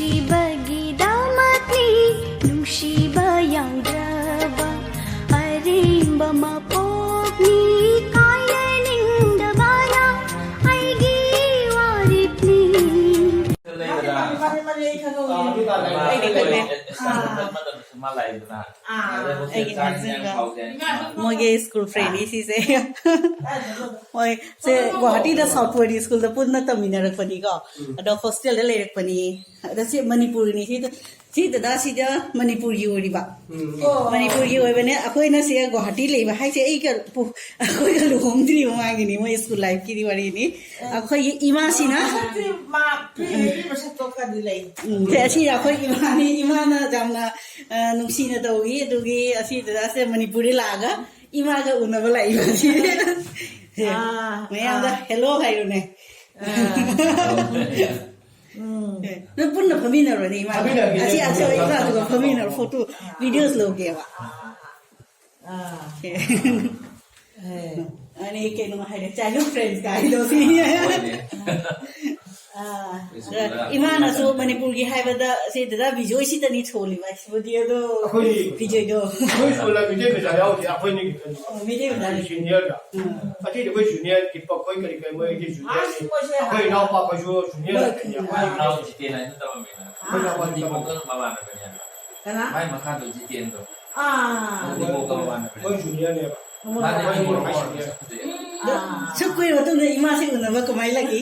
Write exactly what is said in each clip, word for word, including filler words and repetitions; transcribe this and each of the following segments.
ꯅꯨꯡꯁꯤꯕꯒꯤꯗꯃꯛꯅꯤ ꯅꯨꯡꯁꯤꯕ ꯌꯥꯎꯗ꯭ꯔꯕ ꯑꯔꯦꯝꯕ ꯃꯄꯣꯛꯅꯤ ꯀꯥꯏꯅꯅꯤꯡꯗꯕꯅ ꯑꯩꯒꯤ ꯋꯥꯔꯦꯞꯅꯤ꯫ ꯃꯥꯅꯦ, ꯃꯥꯅꯦ, ꯃꯥꯅꯦ, ꯑꯩ ꯈꯪꯍꯧꯋꯦ꯫ ꯑꯩꯗꯤ ꯈꯪꯉꯦ꯫ ꯃꯇꯝꯗꯁꯨ ꯃꯥ ꯂꯥꯛꯏꯗꯅ꯫ ꯑꯥ, ꯑꯗꯩ ꯍꯣꯁꯇꯦꯜ ꯑꯩꯒꯤ ꯆꯥꯛ ꯏꯟꯖꯥꯡ ꯅꯤꯡꯁꯤꯡꯕ꯫ ꯍꯥꯎꯇꯦ꯫ ꯃꯣꯏꯒꯤ ꯁ꯭ꯀꯨꯜ ꯐ꯭ꯔꯦꯟꯅꯤ ꯁꯤꯁꯦ꯫ ꯃꯣꯏ ꯁꯦ ꯒꯨꯋꯥꯍꯥꯇꯤꯗ ꯁꯥꯎꯠ ꯄꯣꯏꯟ ꯁ꯭ꯀꯨꯜꯗ ꯄꯨꯟꯅ ꯇꯝꯃꯤꯟꯅꯔꯛꯄꯅꯤꯀꯣ꯫ ꯎꯝ꯫ ꯑꯗꯣ ꯍꯣꯁꯇꯦꯜꯗ ꯂꯩꯔꯛꯄꯅꯤ꯫ ꯑꯗ ꯁꯤ ꯃꯅꯤꯄꯨꯔꯒꯤꯅꯤ꯫ ꯁꯤꯗ, ꯁꯤꯗꯗ ꯁꯤꯗ ꯃꯅꯤꯄꯨꯔꯒꯤ ꯑꯣꯏꯔꯤꯕ꯫ ꯎꯝ꯫ ꯑꯣ꯫ ꯃꯅꯤꯄꯨꯔꯒꯤ ꯑꯣꯏꯕꯅꯦ꯫ ꯑꯩꯈꯣꯏꯅ ꯁꯤ ꯒꯨꯋꯥꯍꯥꯇꯤ ꯂꯩꯕ ꯍꯥꯏꯁꯦ ꯑꯩꯒ ꯄꯨ-, ꯑꯩꯈꯣꯏꯒ ꯂꯨꯍꯣꯡꯗ꯭ꯔꯤ ꯃꯃꯥꯡꯒꯤꯅꯤ꯫ ꯃꯣꯏ ꯁ꯭ꯀꯨꯜ ꯂꯥꯏꯐꯀꯤꯗꯤ ꯋꯥꯔꯤꯅꯤ꯫ ꯑꯩꯈꯣꯏꯒꯤ ꯏꯃꯥꯁꯤꯅ ꯃꯁꯛꯇꯤ ꯃꯥ ꯄꯤꯛꯏꯉꯩꯒꯤ ꯃꯁꯛꯇꯣ ꯈꯔꯗꯤ ꯂꯩ꯫ ꯎꯝ, ꯁꯤ ꯑꯩꯈꯣꯏ ꯏꯃꯥꯅꯤ꯫ ꯏꯃꯥꯅ ꯌꯥꯝꯅ, ꯑ, ꯅꯨꯡꯁꯤꯅ ꯇꯧꯏ꯫ ꯑꯗꯨꯒꯤ ꯑꯁꯤ ꯗꯗꯥꯁꯦ ꯃꯅꯤꯄꯨꯔꯗ ꯂꯥꯛꯑꯒ ꯏꯃꯥꯒ ꯎꯅꯕ ꯂꯥꯛꯏꯕ ꯁꯤ꯫ ꯑꯥ, ꯃꯌꯥꯝꯗ ꯑꯥ꯫ ꯍꯦꯜꯂꯣ ꯍꯥꯏꯔꯨꯅꯦ꯫ ꯑꯥ꯫ ꯎꯝ꯫ ꯅꯣꯏ ꯄꯨꯟꯅ ꯐꯝꯃꯤꯟꯅꯔꯣꯅꯦ ꯏꯃꯥꯒ꯫ ꯐꯝꯃꯤꯟꯅꯔꯒꯦ꯫ ꯑꯁꯤ, ꯑꯁꯤ ꯏꯃꯥꯒ ꯐꯝꯃꯤꯟꯅꯔꯣ, ꯐꯣꯇꯣ, ꯚꯤꯗꯤꯑꯣꯁ ꯂꯧꯒꯦꯕ꯫ ꯑꯥ꯫ ꯑꯦ꯫ ꯑꯅꯤ ꯀꯩꯅꯣ ꯍꯥꯏꯔꯦ, childhood friends ꯀꯥꯏꯗꯣ ꯁꯤ꯫ ꯍꯣꯏꯅꯦ꯫ ꯑꯥ꯫ ꯁ꯭ꯀꯨꯜꯗ ꯏꯃꯥꯅꯁꯨ ꯃꯅꯤꯄꯨꯔꯒꯤ ꯍꯥꯏꯕꯗ ꯁꯤ ꯗꯗꯥ ꯕꯤꯖꯣꯏ ꯁꯤꯇꯅꯤ ꯁꯣꯜꯂꯤꯕ ꯁꯤꯕꯨꯗꯤ ꯑꯗꯣ ꯑꯩꯈꯣꯏ ꯕꯤꯖꯣꯏꯗꯣ꯫ ꯑꯩꯈꯣꯏ ꯁ꯭ꯀꯨꯜꯗ ꯃꯤꯇꯩ ꯃꯆꯥ ꯌꯥꯎꯗꯦ, ꯑꯩꯈꯣꯏꯅꯤ ꯈꯛꯇꯅꯤ꯫ ꯑꯣ, ꯃꯤꯇꯩ ꯃꯆꯥ꯫ ꯁꯤꯅꯤꯌꯔꯗ꯫ ꯎꯝ꯫ ꯑꯇꯩꯗꯤ ꯑꯩꯈꯣꯏ ꯖꯨꯅꯤꯌꯔ, ꯀꯤꯞꯄ ꯑꯩꯈꯣꯏ ꯀꯔꯤ ꯀꯔꯤ ꯃꯣꯏꯗꯤ ꯖꯨꯅꯤꯌꯔꯅꯤ꯫ ꯑꯁ, ꯃꯣꯏꯁꯦ ꯑꯩꯈꯣꯏ ꯏꯅꯥꯎꯄꯥ ꯑꯩꯈꯣꯏꯁꯨ ꯖꯨꯅꯤꯌꯔ ꯃꯣꯏ ꯉꯥꯛꯇꯅꯤ꯫ ꯑꯩꯈꯣꯏ ꯏꯅꯥꯎ ꯖꯤꯇꯦꯟ ꯍꯥꯏꯅ ꯇꯧꯔꯝꯃꯦ꯫ ꯑꯩꯈꯣꯏ ꯏꯅꯥꯎꯄꯥ ꯑꯗꯨꯗꯤ ꯖꯤꯇꯦꯟ꯫ ꯃꯈꯥꯗꯣ ꯖꯤꯇꯦꯟꯗꯣ꯫ ꯀꯅꯥ? ꯃꯥꯏ ꯃꯈꯥꯗꯣ ꯖꯤꯇꯦꯟꯗꯣ꯫ ꯑꯥ꯫ ꯃꯣꯏ ꯖꯨꯅꯤꯌꯔꯅꯦꯕ꯫ ꯃꯥꯗꯤ ꯃꯣꯏ ꯃꯣꯏ ꯍꯥꯏ ꯁ꯭ꯀꯨꯜꯗ꯫ ꯑꯥ꯫ ꯁꯨꯛ ꯀꯨꯏꯔ ꯃꯇꯨꯡꯗ ꯏꯃꯥꯁꯤ ꯎꯅꯕ ꯀꯃꯥꯏꯅ ꯂꯥꯛꯏ?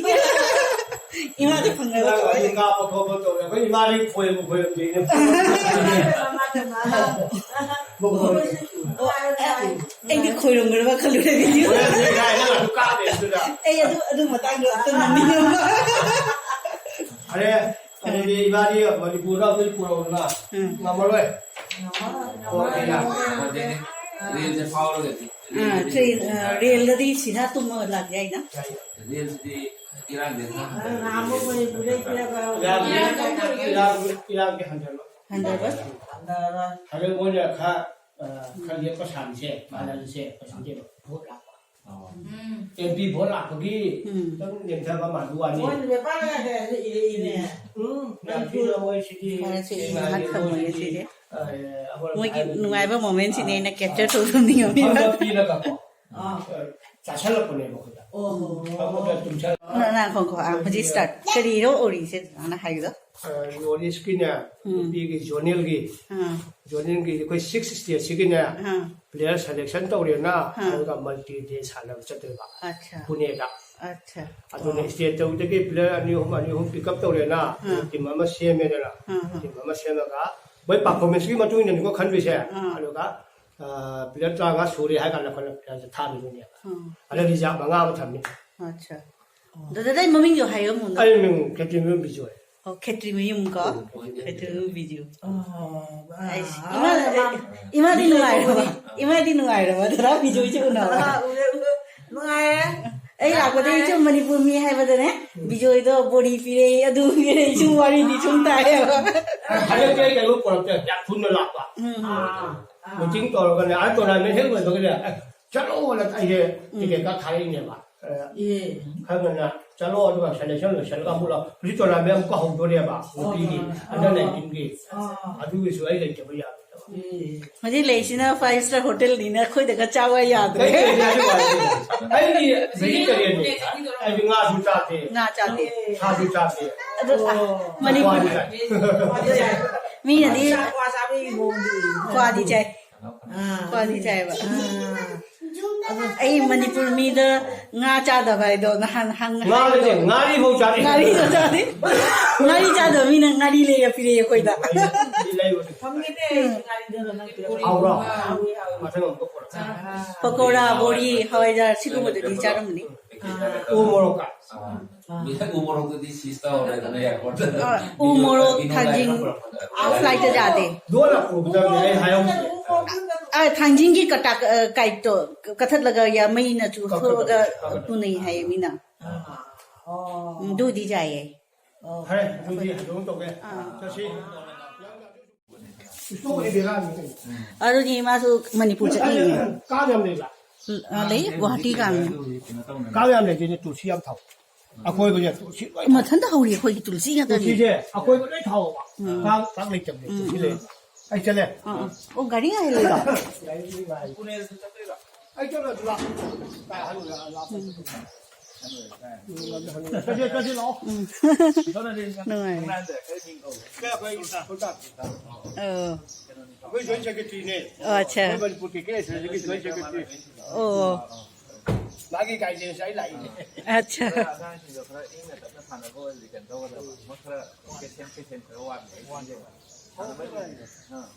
ꯏꯃꯥꯗꯤ ꯐꯪꯅꯕ ꯏꯃꯥ ꯀꯃꯥꯏꯅ ꯑꯗꯨ ꯂꯥꯛꯏ? ꯀꯥꯞꯄ ꯈꯣꯠꯄ ꯇꯧꯔꯦ꯫ ꯑꯩꯈꯣꯏ ꯏꯃꯥꯗꯤ ꯈꯣꯏꯕꯨ ꯈꯣꯏꯔꯝꯗꯦꯅꯦ꯫ ꯑꯣ, ꯑꯩꯗꯤ ꯈꯣꯏꯔꯝꯒꯗꯕ ꯈꯜꯂꯨꯔꯦ꯫ ꯈꯣꯏꯔꯝꯗꯦ ꯀꯥꯏꯅ ꯑꯗꯨ ꯀꯥꯞꯄꯦ ꯑꯗꯨꯗ꯫ ꯑꯩ ꯑꯗꯨ, ꯑꯗꯨ ꯃꯇꯥꯡꯗꯣ ꯑꯝꯇ ꯅꯣꯛꯅꯤꯡꯉꯦ꯫ ꯑꯔꯦ, ꯑꯗꯨꯗꯤ ꯏꯕꯥꯅꯤ ꯃꯅꯤꯄꯨꯔꯗ ꯑꯩꯈꯣꯏ ꯄꯨꯔꯛꯎꯗꯅ꯫ ꯎꯝ꯫ ꯉꯝꯃꯔꯣꯏ꯫ ꯉꯝꯃꯔꯣꯏ꯫ ꯔꯦꯜꯁꯦ ꯐꯥꯎꯔꯒꯗꯤ꯫ ꯑꯥ, ꯇ꯭ꯔꯦꯟ, ꯑꯥ, ꯔꯦꯜꯗꯗꯤ ꯁꯤꯗ ꯇꯨꯝꯃꯒ ꯂꯥꯛ ꯌꯥꯏꯅ? ꯌꯥꯏ꯫ ꯔꯦꯜꯁꯤꯗꯤ ꯏꯔꯥꯡꯗꯤ ꯈꯔ ꯍꯟꯊꯔꯦ꯫ ꯅꯍꯥꯟꯃꯨꯛ ꯃꯅꯤꯄꯨꯔꯗ ꯄꯤꯔꯒ ꯏꯔꯥꯡ, ꯏꯔꯥꯡ, ꯏꯔꯥꯡꯗꯤ ꯍꯟꯊꯔꯣꯏ꯫ ꯍꯟꯊꯔꯣꯏ? ꯍꯟꯊꯔꯣꯏ꯫ ꯍꯟꯗꯛ ꯃꯣꯏꯅ ꯈꯔ, ꯑ, ꯈꯔ ꯂꯦꯞꯄ ꯁꯥꯔꯤꯁꯦ, ꯃꯥꯟꯅꯔꯤꯁꯦ, ꯀꯩꯁꯨ ꯅꯠꯇꯦꯕ, ꯚꯣꯠ ꯂꯥꯛꯄ꯫ ꯑꯦꯝ ꯄꯤ ꯚꯣꯠ ꯂꯥꯛꯄꯒꯤ ꯎꯝ꯫ ꯈꯤꯇꯪ ꯅꯦꯝꯊꯕ ꯃꯥꯟꯕ ꯋꯥꯅꯤ꯫ ꯃꯣꯏꯅ ꯄꯦꯄꯔ ꯀꯌꯥ ꯀꯌꯥ ꯏꯔꯛꯏꯅꯦ? ꯎꯝ, ꯌꯥꯝ ꯊꯤꯅ ꯃꯣꯏꯁꯤꯗꯤ ꯐꯔꯦꯁꯦ, ꯏꯃꯥꯟꯅꯕ ꯉꯥꯏꯍꯥꯛ ꯊꯝꯃꯒꯦ ꯃꯣꯏꯁꯤꯗꯤ, ꯁꯤꯁꯦ꯫ ꯑ, ꯑꯩꯈꯣꯏ ꯃꯣꯏꯒꯤ ꯍꯥꯏꯕꯗꯤ, ꯅꯨꯡꯉꯥꯏꯕ ꯃꯣꯃꯦꯟꯁꯤꯅꯦ ꯑ, ꯑꯩꯅ ꯀꯦꯞꯆꯔ ꯇꯧꯖꯅꯤꯡꯉꯝꯃꯤꯕ꯫ ꯐꯝꯕ ꯄꯤꯔꯒꯀꯣ, ꯑ, ꯆꯥꯁꯜꯂꯛꯄꯅꯦꯕ ꯑꯩꯈꯣꯏꯗ꯫ ꯑꯣ꯫ ꯐꯝꯕꯗ ꯇꯨꯝꯁꯜ- ꯅ-, ꯅ-, ꯉꯥꯏꯈꯣ, ꯉꯥꯏꯈꯣ, ꯑ, ꯍꯧꯖꯤꯛ ꯁ꯭ꯇꯥꯔꯠ꯫ ꯀꯔꯤꯔꯣ ꯑꯣꯔꯤꯁꯦ ꯅꯪꯅ ꯍꯥꯏꯕꯗꯣ? ꯑ, ꯅꯣꯔꯠ ꯏꯁꯀꯤꯅꯦ, ꯎꯝ꯫ ꯅꯨꯄꯤꯒꯤ ꯖꯣꯅꯦꯜꯒꯤ, ꯑꯥ꯫ ꯖꯣꯅꯦꯜꯒꯤ ꯑꯩꯈꯣꯏ ꯁꯤꯛꯁ ꯁ꯭ꯇꯦꯠꯁꯤꯒꯤꯅꯦ, ꯑꯥ꯫ ꯄ꯭ꯂꯦꯌꯔ ꯁꯦꯂꯦꯛꯁꯟ ꯇꯧꯔꯦꯅ, ꯑꯥ꯫ ꯑꯗꯨꯒ ꯃꯜꯇꯤ ꯗꯦ ꯁꯥꯟꯅꯕ ꯆꯠꯇꯣꯏꯕ, ꯑꯠꯆꯥ꯫ ꯄꯨꯅꯦꯗ꯫ ꯑꯠꯆꯥ꯫ ꯑꯗꯨꯅ ꯑꯣ꯫ ꯁ꯭ꯇꯦꯠ ꯇꯧꯕꯗꯒꯤ ꯄ꯭ꯂꯦꯌꯔ ꯑꯅꯤ ꯑꯍꯨꯝ, ꯑꯅꯤ ꯑꯍꯨꯝ ꯄꯤꯛ ꯑꯞ ꯇꯧꯔꯦꯅ, ꯑꯥ꯫ ꯇꯤꯝ ꯑꯃ ꯁꯦꯝꯃꯦꯗꯅ, ꯑꯥ, ꯑꯥ꯫ ꯇꯤꯝ ꯑꯃ ꯁꯦꯝꯃꯒ ꯃꯣꯏ ꯄꯔꯐꯣꯔꯃꯦꯟꯁꯀꯤ ꯃꯇꯨꯡ ꯏꯟꯅꯅꯤꯀꯣ ꯈꯟꯗꯣꯏꯁꯦ꯫ ꯑꯥ꯫ ꯑꯗꯨꯒ, ꯑ, ꯄ꯭ꯂꯦꯌꯔ ꯇꯔꯥꯃꯉꯥ ꯁꯨꯔꯦ ꯍꯥꯏ ꯀꯥꯟꯗ ꯑꯩꯈꯣꯏꯅ ꯄ꯭ꯂꯦꯌꯔꯁꯦ ꯊꯥꯗꯣꯏꯅꯦꯕ꯫ ꯑꯥ꯫ ꯑꯗ ꯔꯤꯖꯥꯔꯚ ꯃꯉꯥ ꯑꯃ ꯊꯝꯃꯤ꯫ ꯑꯠꯆꯥ꯫ ꯑꯗꯨꯗ ꯅꯪ ꯃꯃꯤꯡꯗꯣ ꯍꯥꯏꯔꯝꯃꯨꯅꯦ꯫ ꯑꯩ ꯃꯤꯡ ꯈꯦꯇ꯭ꯔꯤꯃꯌꯨꯝ ꯕꯤꯖꯣꯏ꯫ ꯑꯣ, ꯈꯦꯇ꯭ꯔꯤꯃꯌꯨꯝ ꯀꯣ? ꯎꯝ, ꯈꯦꯇ꯭ꯔꯤꯃꯌꯨꯝ꯫ ꯈꯦꯇ꯭ꯔꯤꯃꯌꯨꯝ ꯕꯤꯖꯨ꯫ ꯑꯣ, ꯑꯥ, ꯑꯩꯁ, ꯏꯃꯥ, ꯑꯥ, ꯑꯦ, ꯏꯃꯥꯗꯤ ꯅꯨꯡꯉꯥꯏꯔꯕ? ꯏꯃꯥꯗꯤ ꯅꯨꯡꯉꯥꯏꯔꯕ? ꯗꯗꯥ ꯕꯤꯖꯣꯏꯁꯦ ꯎꯅꯕ? ꯑꯥ, ꯎꯔꯦ, ꯎꯔꯦ꯫ ꯅꯨꯡꯉꯥꯏꯔꯦ꯫ ꯑꯩ ꯂꯥꯛꯄꯗꯒꯤ ꯁꯨꯝ ꯃꯅꯤꯄꯨꯔ ꯃꯤ ꯍꯥꯏꯕꯗꯅꯦ, ꯕꯤꯖꯣꯏꯗꯣ ꯕꯣꯔꯤ ꯄꯤꯔꯛꯏ, ꯑꯗꯨ ꯄꯤꯔꯛꯏ, ꯁꯨꯝ ꯋꯥꯔꯤꯗꯤ ꯁꯨꯝ ꯇꯥꯏꯌꯦꯕ꯫ ꯍꯟꯗꯛꯇꯤ ꯑꯩ ꯀꯩꯅꯣ ꯄꯨꯔꯛꯇꯦ, ꯌꯥꯝ ꯊꯨꯅ ꯂꯥꯛꯄ꯫ ꯎꯝ꯫ ꯑꯥ, ꯑꯥ꯫ ꯃꯤꯇꯤꯡ ꯇꯧꯔꯒꯅꯦ, ꯑꯥ, ꯇꯣꯔꯅꯥꯃꯦꯟ ꯍꯦꯛ ꯂꯣꯏꯕꯒꯅꯦ, ꯑꯦ, ꯆꯠꯂꯣꯅ ꯑꯩꯁꯦ ꯎꯝ꯫ ꯇꯤꯀꯦꯠ ꯀꯛ ꯊꯥꯔꯛꯏꯅꯦꯕ꯫ ꯑꯦ, ꯑꯦ꯫ ꯈꯪꯗꯅ ꯆꯠꯂꯣ, ꯑꯗꯨꯒ ꯁꯦꯂꯦꯛꯁꯟ ꯂꯣꯏꯁꯤꯜꯂꯒ ꯑꯃꯨꯛ ꯂꯥꯛꯑꯣ꯫ ꯍꯧꯖꯤꯛ ꯇꯣꯔꯅꯥꯃꯦꯟ ꯑꯃꯨꯛꯀ ꯍꯧꯗꯣꯔꯦꯕ, ꯑꯣ, ꯅꯨꯄꯤꯒꯤ, ꯑꯣ, ꯑꯟꯗꯔ ꯑꯣ꯫ ꯅꯥꯏꯟꯇꯤꯟꯒꯤ꯫ ꯑꯣ꯫ ꯑꯗꯨꯒꯤꯁꯨ ꯑꯩ ꯂꯩꯇꯕ ꯌꯥꯔꯣꯏꯗꯕ꯫ ꯑꯦ꯫ ꯍꯧꯖꯤꯛ ꯂꯩꯔꯤꯁꯤꯅ ꯐꯥꯏꯚ ꯁ꯭ꯇꯥꯔ ꯍꯣꯇꯦꯜꯅꯤꯅ ꯑꯩꯈꯣꯏꯗꯒ ꯆꯥꯕ ꯌꯥꯗ꯭ꯔꯦ꯫ ꯂꯩꯇꯦ, ꯂꯩꯇꯦ, ꯑꯗꯨ ꯋꯥꯅꯤ꯫ ꯑꯩꯗꯤ ꯚꯦꯖꯤꯇꯦꯔꯤꯌꯟꯅꯤ꯫ ꯑꯩꯗꯤ ꯉꯥꯁꯨ ꯆꯥꯗꯦ꯫ ꯉꯥ ꯆꯥꯗꯦ꯫ ꯁꯥꯁꯨ ꯆꯥꯗꯦ꯫ ꯑꯗꯨ, ꯑꯣ꯫ ꯃꯅꯤꯄꯨꯔ ꯋꯥꯅꯤ꯫ ꯃꯤꯅꯗꯤ ꯀ꯭ꯋꯥ ꯆꯥꯕꯒꯤ ꯃꯑꯣꯡꯗꯤ꯫ ꯀ꯭ꯋꯥꯗꯤ ꯆꯥꯏ꯫ ꯑꯥ, ꯀ꯭ꯋꯥꯗꯤ ꯆꯥꯏꯕ꯫ ꯑꯥ꯫ ꯑꯩ ꯃꯅꯤꯄꯨꯔ ꯃꯤꯗ ꯉꯥ ꯆꯥꯗꯕ ꯍꯥꯏꯗꯣ ꯅꯍꯥꯟ ꯍꯪ-, ꯉꯥ ꯅꯠꯇꯦ, ꯉꯥꯔꯤ ꯐꯥꯎ ꯆꯥꯗꯦ꯫ ꯉꯥꯔꯤꯁꯨ ꯆꯥꯗꯦ꯫ ꯉꯥꯔꯤ ꯆꯥꯗꯕ ꯃꯤꯅ ꯉꯥꯔꯤ ꯂꯩꯔ ꯄꯤꯔꯛꯑꯦ ꯑꯩꯈꯣꯏꯗ꯫ ꯑꯩ ꯂꯩꯕꯅꯦ꯫ ꯐꯪꯒꯦꯅꯦ, ꯉꯥꯔꯤꯗꯣ ꯅꯪ ꯄꯤꯔꯛꯑꯣ꯫ ꯍꯥꯎꯕ꯭ꯔꯣ? ꯍꯥꯎꯋꯤ, ꯍꯥꯎꯋꯤ꯫ ꯃꯊꯪ ꯑꯃꯨꯛꯀ ꯄꯨꯔꯛꯀꯦ꯫ ꯑꯥ꯫ ꯄꯀꯧꯔꯥ, ꯕꯣꯔꯤ, ꯍꯋꯥꯏꯖꯥꯔ ꯁꯤꯒꯨꯝꯕꯗꯨꯗꯤ ꯆꯥꯔꯝꯃꯅꯤ꯫ ꯑꯥ꯫ ꯎ ꯃꯣꯔꯣꯛꯀ꯫ ꯑꯥ꯫ ꯃꯤꯅ ꯎ ꯃꯣꯔꯣꯛꯇꯨꯗꯤ ꯁꯤꯁ ꯇꯧꯔꯦꯗꯅ ꯑꯦꯌꯥꯔꯄꯣꯔꯠꯇ꯫ ꯑ, ꯎ ꯃꯣꯔꯣꯛ, ꯊꯥꯡꯖꯤꯡ, ꯐ꯭ꯂꯥꯏꯠꯇ ꯆꯥꯗꯦ꯫ ꯂꯣꯟꯅ ꯄꯨꯒꯗꯕꯅꯦ, ꯑꯩ ꯍꯥꯏꯍꯧꯗ꯭ꯔꯦ꯫ ꯑ, ꯊꯥꯡꯖꯤꯡꯒꯤ ꯀꯇꯥ-, ꯑ, ꯀꯥꯏꯠꯇꯣ ꯀ-, ꯀꯠꯊꯠꯂꯒ ꯌꯥ-, ꯃꯩꯅ ꯆꯨꯊꯣꯛꯑꯒ ꯀꯛꯊꯠꯂꯒ꯫ ꯄꯨꯅꯩ ꯍꯥꯏꯌꯦ ꯃꯤꯅ꯫ ꯑꯣ꯫ ꯎꯝ, ꯑꯗꯨꯗꯤ ꯆꯥꯏꯌꯦ꯫ ꯑꯣ꯫ ꯐꯔꯦ, ꯑꯗꯨꯗꯤ ꯍꯟꯗꯣꯛ ꯇꯧꯒꯦ꯫ ꯑꯥ꯫ ꯆꯠꯁꯤ꯫ ꯏꯁꯇꯣꯛ ꯑꯣꯏ ꯕꯦꯔꯥꯅꯤ ꯀꯩꯅꯣ꯫ ꯑꯗꯨꯗꯤ ꯃꯥꯁꯨ ꯃꯅꯤꯄꯨꯔ ꯆꯠꯅꯤꯡꯉꯦ꯫ ꯀꯥꯟꯅꯕ ꯂꯩꯕ꯫ ꯑ, ꯂꯩ, ꯒꯨꯋꯥꯍꯥꯇꯤ ꯀꯥꯡ꯫ ꯀꯥꯡ ꯌꯥꯝ ꯂꯩꯇꯦꯅꯦ, ꯇꯨꯜꯁꯤ ꯌꯥꯝ ꯊꯥꯎ꯫ ꯑꯀꯣꯏꯕꯁꯦ ꯇꯨꯜꯁꯤ ꯂꯣꯏ ꯊꯥꯎ꯫ ꯃꯊꯟꯇ ꯍꯧꯔꯤ ꯑꯩꯈꯣꯏꯒꯤ ꯇꯨꯜꯁꯤ ꯉꯥꯛꯇꯅꯤ꯫ ꯇꯨꯜꯁꯤꯁꯦ ꯑꯀꯣꯏꯕ ꯂꯣꯏ ꯊꯥꯎꯕ꯫ ꯎꯝ꯫ ꯀꯥꯡ, ꯀꯥꯡ ꯂꯩꯇꯕꯅꯦ, ꯎꯝ, ꯇꯨꯜꯁꯤ ꯎꯝ꯫ ꯂꯩ꯫ ꯑꯩ ꯆꯠꯂꯦ꯫ ꯑꯥ, ꯑꯥ꯫ ꯑꯣ, ꯒꯥꯔꯤ ꯉꯥꯏꯍꯜꯂꯤꯔꯣ? ꯑꯩ ꯆꯠꯂꯦ, ꯑꯗꯨ ꯂꯥꯛ-, ꯂꯥꯛ-, ꯂꯥꯛ-, ꯎꯝ꯫ ꯆꯠꯁꯤ, ꯆꯠꯁꯤ, ꯂꯥꯛꯑꯣ꯫ ꯎꯝ꯫ ꯅꯨꯡꯉꯥꯏꯔꯦ꯫ ꯑꯣ꯫ ꯑꯩꯈꯣꯏ joint secretaryꯅꯦ꯫ ꯑꯣ, ꯑꯠꯆꯥ꯫ ꯑꯩꯈꯣꯏ ꯃꯅꯤꯄꯨꯔ ꯀꯦ ꯀꯦ ꯑꯦꯁ ꯑꯦꯁꯀꯤ joint secretary꯫ ꯑꯣ꯫ ꯃꯥꯒꯤ guidance ꯑꯩ ꯂꯥꯛꯏꯅꯦ꯫ ꯑꯠꯆꯥ꯫ ꯈꯔ ꯑꯉꯥꯡꯁꯤꯡꯗꯣ ꯈꯔ ꯏꯪꯅ ꯇꯞꯅ ꯁꯥꯟꯅꯕ ꯑꯣꯏꯔꯗꯤ ꯀꯩꯅꯣ ꯇꯧꯒꯗꯕ꯫ ꯃꯣꯏ ꯈꯔ patient, patient ꯈꯔ ꯋꯥꯠꯂꯤ ꯑꯩ ꯈꯪꯖꯩ꯫ ꯁꯥꯟꯅꯕ ꯅꯨꯡꯉꯥꯏꯅꯤ꯫ ꯑꯥ꯫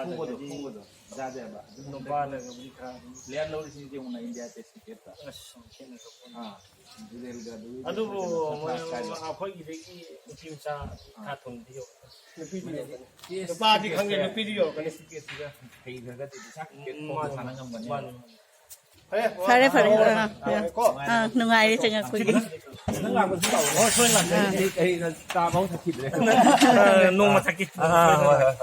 ꯐꯨꯕꯗꯣ, ꯅꯨꯄꯥꯗꯒꯗꯤ ꯐꯨꯕꯗꯣ ꯌꯥꯗꯦꯕ꯫ ꯑꯗꯨꯝ ꯅꯨꯄꯥꯗꯒꯗꯤ ꯈꯔ ꯑꯗꯨꯝ player ꯂꯧꯔꯤꯁꯤꯡꯁꯦ ꯌꯦꯡꯉꯨꯅ, India test cricketꯇ꯫ ꯑꯁ, ꯌꯥꯝ ꯊꯤꯅ ꯁꯣꯛꯄꯅꯤ꯫ ꯑꯥ꯫ ꯖꯨꯔꯦꯜꯒ ꯑꯗꯨ ꯑꯗꯨꯕꯨ ꯀꯩꯅꯣ ꯃꯣꯏ ꯈꯔ ꯀꯥꯏꯗ? ꯑꯩꯈꯣꯏꯒꯤꯗꯒꯤ ꯅꯨꯄꯤ ꯃꯆꯥ ꯑꯥ꯫ ꯊꯥ ꯊꯣꯡꯕꯗꯤ ꯌꯧꯔꯛꯀꯅꯤ꯫ ꯅꯨꯄꯤꯗꯤ ꯌꯧꯔꯛꯀꯅꯤ꯫ ꯅꯨꯄꯥꯗꯤ ꯈꯪꯗꯦ, ꯅꯨꯄꯤꯗꯤ ꯌꯧꯔꯛꯀꯅꯤ꯫ Test cricketꯁꯤꯒ ꯍꯩꯈ꯭ꯔꯒꯗꯤ ꯄꯩꯁꯥ cricket ꯎꯝ, ꯐꯥꯎ ꯃꯥꯅꯤ꯫ ꯁꯥꯟꯅ ꯉꯝꯒꯅꯦꯕ꯫ ꯃꯥꯅꯤ, ꯃꯥꯅꯤ꯫ ꯐꯔꯦ, ꯐꯔꯦ, ꯐꯔꯦ꯫ ꯑꯥ, ꯑꯥ꯫ ꯑꯥ, ꯅꯨꯡꯉꯥꯏꯔꯦ ꯆꯪꯉꯛꯄꯒꯤ꯫ ꯅꯪ ꯂꯥꯛꯄꯁꯨ ꯇꯧꯔꯣ꯫ ꯍꯣꯏ, ꯁꯣꯏ ꯂꯥꯛꯀꯦ꯫ ꯑꯥ꯫ ꯑꯩ, ꯑꯩ ꯆꯥ ꯐꯥꯎ ꯊꯛꯈꯤꯗ꯭ꯔꯦ꯫ ꯑꯥ, ꯅꯣꯡꯃ ꯊꯛꯀꯦ꯫ ꯑꯥ, ꯍꯣꯏ, ꯍꯣꯏ, ꯍꯣꯏ꯫